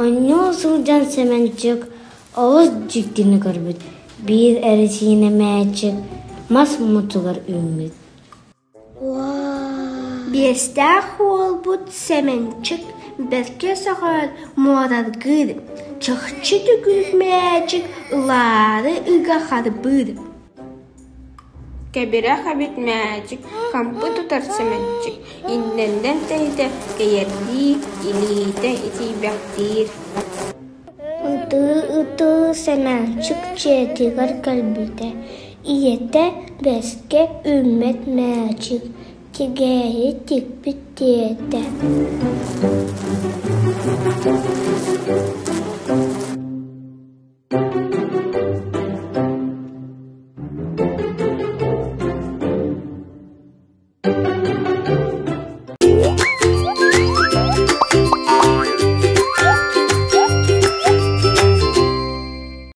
Оонньуу сылдьан Сэмэнчик олус дьиктини көрбүт: биир эрэсиинэ мээчик мас мутугар үүммүт Биэстээх уолбут Сэмэнчик бэркэ сөҕөр, муодаргыыр, чахчы төгүрүк мээчик ылаары ыга харбыыр Кэбирэх эбит мээчик, хампы тутар Сэмэнчик, иннэннэн тэйитэ кэйэрдии, илиитэ итийбэхтиир Ытыы-ытыы Сэмэнчик дьиэтигэр кэлбитэ, ийэтэ бэскэ үүммэт мээчик, тигээйи тикпит диэтэ